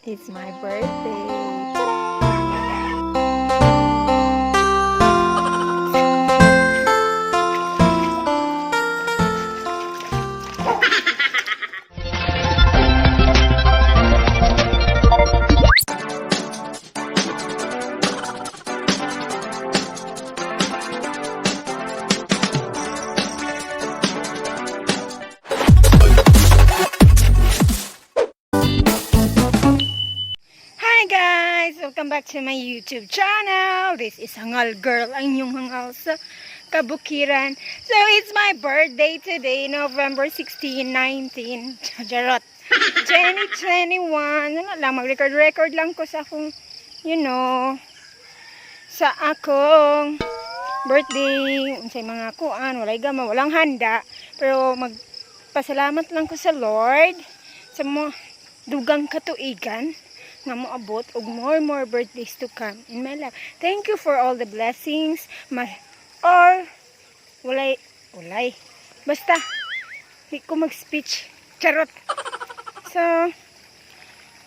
It's my birthday. Hi guys! Welcome back to my YouTube channel. This is Hangal Girl, ang inyong hangal sa kabukiran. So it's my birthday today, November 16, 19, charot, 2021. Ano lang, mag-record-record lang ko sa akong, sa akong birthday, unsay mga kuan, walay gama, walang handa. Pero magpasalamat lang ko sa Lord sa mo dugang katuigan nga moabot og more more birthdays to come in my life. Thank you for all the blessings. Ma or walay walay. Basta di ko mag-speech. Charot. So,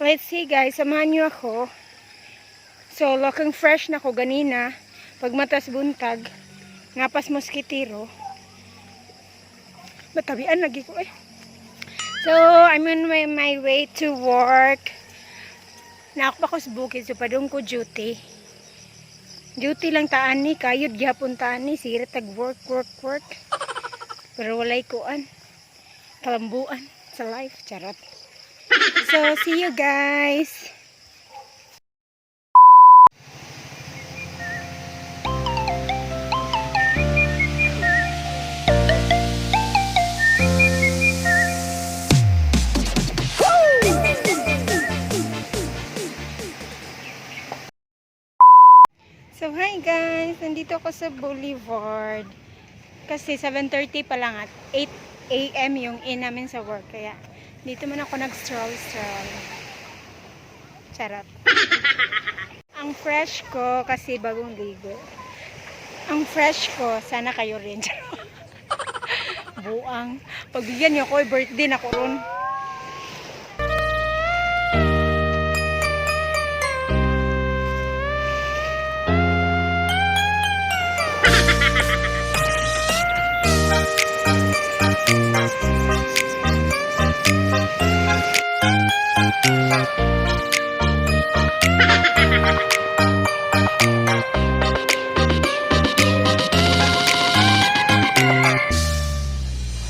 let's see guys, samahan niyo ako. So, looking fresh na ko ganina. Pagmatas buntag, ngapas moskitiro. Batabian lagi ko eh. So, I'm on my way to work. Naako pa ko sa bukid, so padung ko duty. Duty lang taan ni, kayod gyapon taan ni, sira tag work, work, work. Pero walay kuan. Kalambuan sa life, charot. So, see you guys. So, hi guys! Nandito ako sa Boulevard. Kasi 7:30 pa lang at 8 a.m. yung in namin sa work. Kaya, dito man ako nag-stroll-stroll. Charot. Ang fresh ko kasi bagong ligo. Ang fresh ko, sana kayo rin. Charot. Buang. Pagbigyan niyo ko, eh, birthday na ko ron.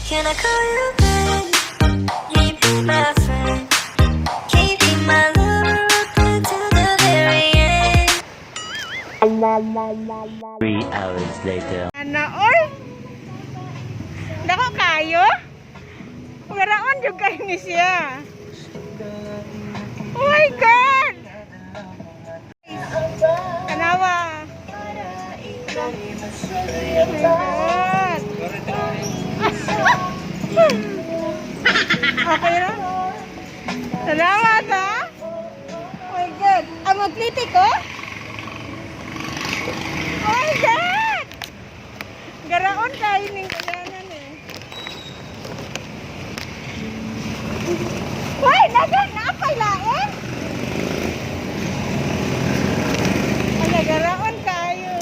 Can I call you babe? Can you be my friend? Can you be my lover up until the very end? 3 hours later. Ana, oy! Dako kayo? Waraon jud kayo ni siya. Oh my God! Kanawa. Oh my God! Okay na? Salamat ha? Oh my God! Ang magliti ko? Oh my God! Garaon kayo ning kayanan eh. Hoy, naga naapay lain. Ala garaon kayo.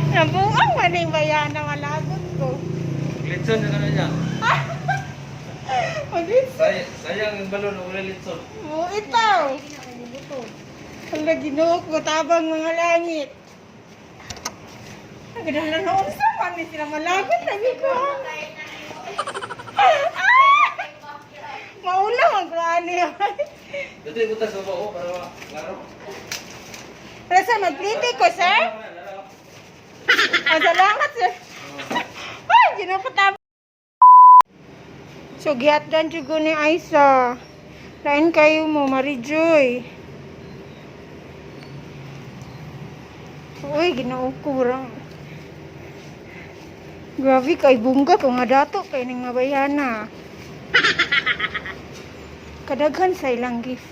Nabuang man ning bayana malagot ko. Litson na niya. Magit Sayang ang balon wala litson. mo itaw. Hala, Ginoo ko tabang mga langit. Ang ganda na noon sa man ni sila malagot lagi ko. Ah! Maulang ang kuani. Dito butas sa bao para klaro. Pero sir, magpliti ko, sir. Ah, salamat, sir. Ay, Ginoo ko tabang. So, gihatdan jud ko ni Aisa. Lain kayo mo, Marijoy. Uy, Ginoo ko rang. Grabe kay bungga ko nga dato kay ning mabayana. Kadaghan sa ilang gift.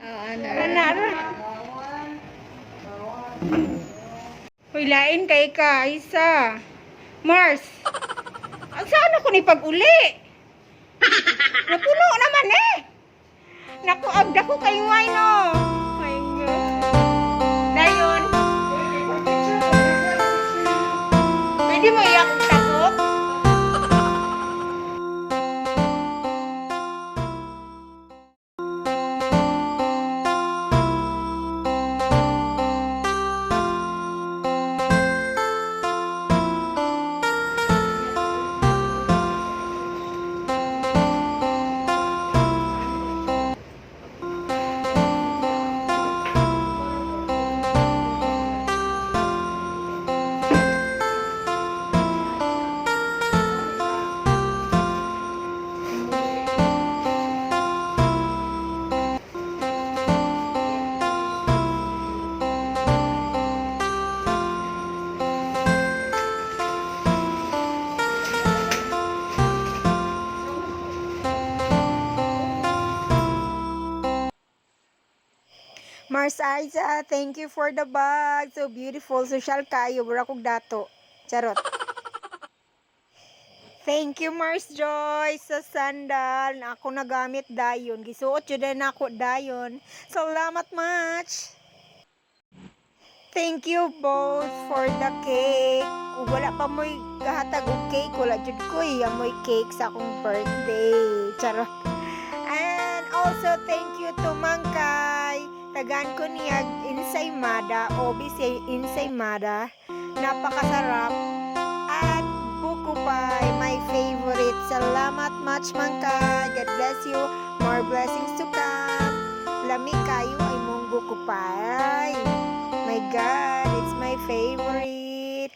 Ana ra. Uy, lain kay ka, Isa. Mars. Saan ako ni pag-uli? Napuno naman eh. Naku, agda ko kay wine oh. My God. Dayon. Pwede mo iyak og takot? Mars Aiza, thank you for the bag. So beautiful. Social kayo. Wala kong dato. Charot. Thank you, Mars Joy, sa sandal na ako nagamit dayon. Gisuot yun din ako dayon. Salamat much. Thank you both for the cake. Ug wala pa mo'y gahatag og cake, wala jud ko'y amoy cake sa akong birthday. Charot. And also thank you to Mangkay. Tagaan ko niya ensaymada, obviously ensaymada. Napakasarap. At buko pie, my favorite. Salamat much, Mangkay. God bless you. More blessings to come. Lami kayo ay mong buko pie. My God, it's my favorite.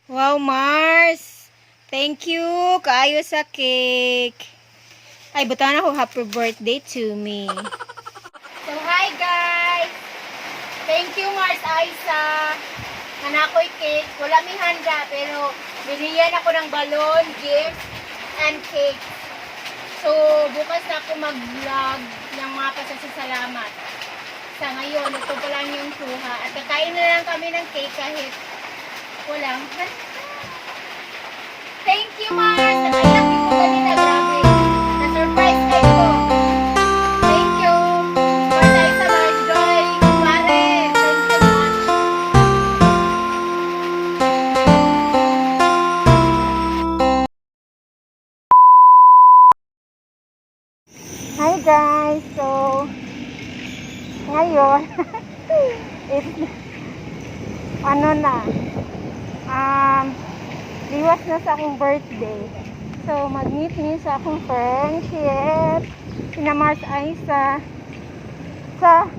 Wow, Mars! Thank you kaayo sa cake. Ay, butan ako happy birthday to me. So, hi guys! Thank you, Mars Aisa. Nanakoy cake. Wala mi handa, pero binigyan ako ng balon, gift, and cake. So, bukas na ako mag-vlog ng mga pasasalamat. Sa ngayon, ito pa lang yung kuha. At kakain na lang kami ng cake kahit walang handa. Thank you, Mars! Nakaiyak ko kanina. Grabe. Na-surprise kayo ko. Thank you. Mars Aisa, Mars Joy, Kumare. Thank you much. Hi guys! So, ngayon, it's, ano na, liwas na sa akong birthday. So, mag-meet me sa akong friendship, sina Mars Aisa, sa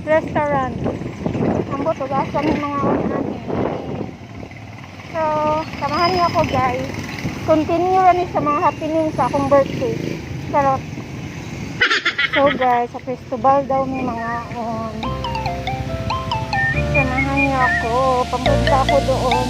restaurant. Ambot, ug asa mi mga unahin. So, samahan niyo ako guys. Continue ra ni sa mga happening sa akong birthday. Charot. So guys, sa Cristobal daw may mga on. Samahan niyo ako. Papunta ako doon.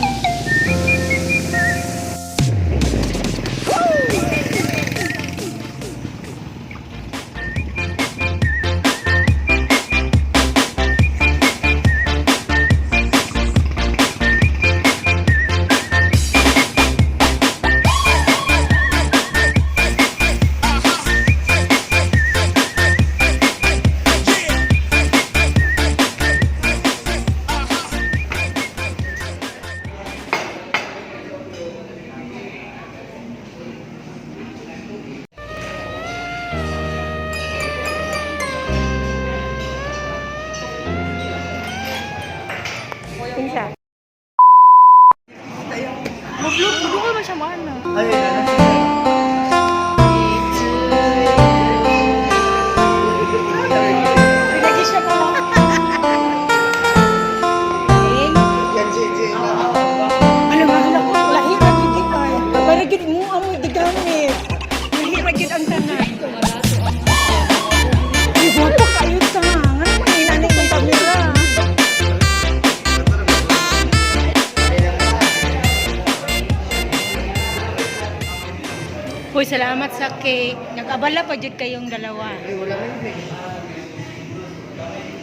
Salamat sa cake. Nag-abala pa jud kayong dalawa.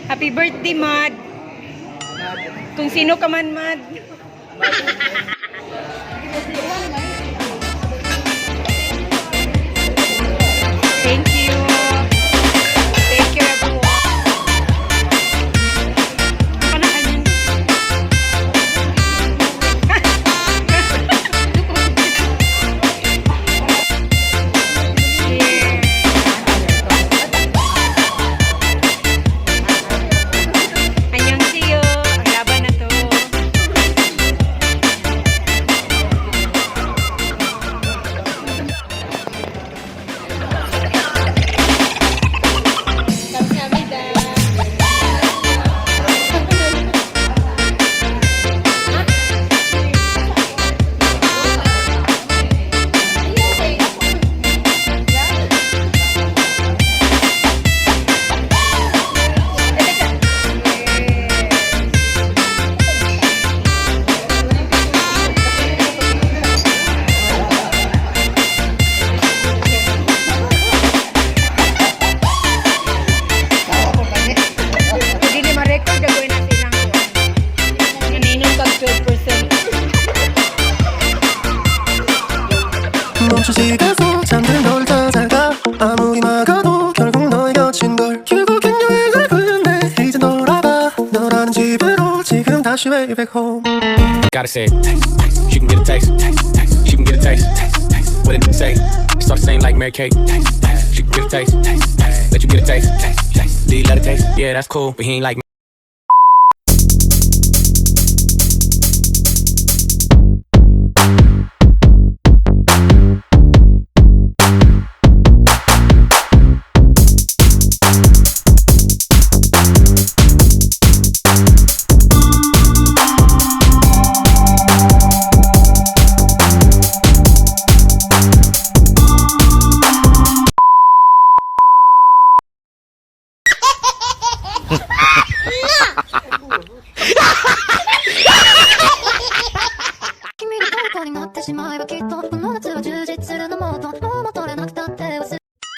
Happy birthday, Mad. Kung sino ka man, Mad. Thank you. Thank you, everyone. Ano na ganyan? Cheers. Annyeonghaseyo. Ang laban na to. Kamsahamnida. Hindi ni ma-record, gagawin natin lang. Naninom kag 12%. 멈춘 시간 속 잠든 널 찾아가 아무리 막아도 결국 너의 곁인 걸 결국엔 여행을 끝내 이제 돌아가 너라는 집으로 지금 다시 way back home. Gotta say, it. Taste, taste. She can get a taste, taste, taste. She can get a taste, taste, taste. What it say? Start the same like Mary Kate. Taste, taste. She can get a taste, taste, taste. Let you get a taste, taste, taste. Do you let it taste? Yeah, that's cool, but he ain't like me. 君の虜になってしまえばきっとこの夏は充実するのもっともう戻れなくたって忘れ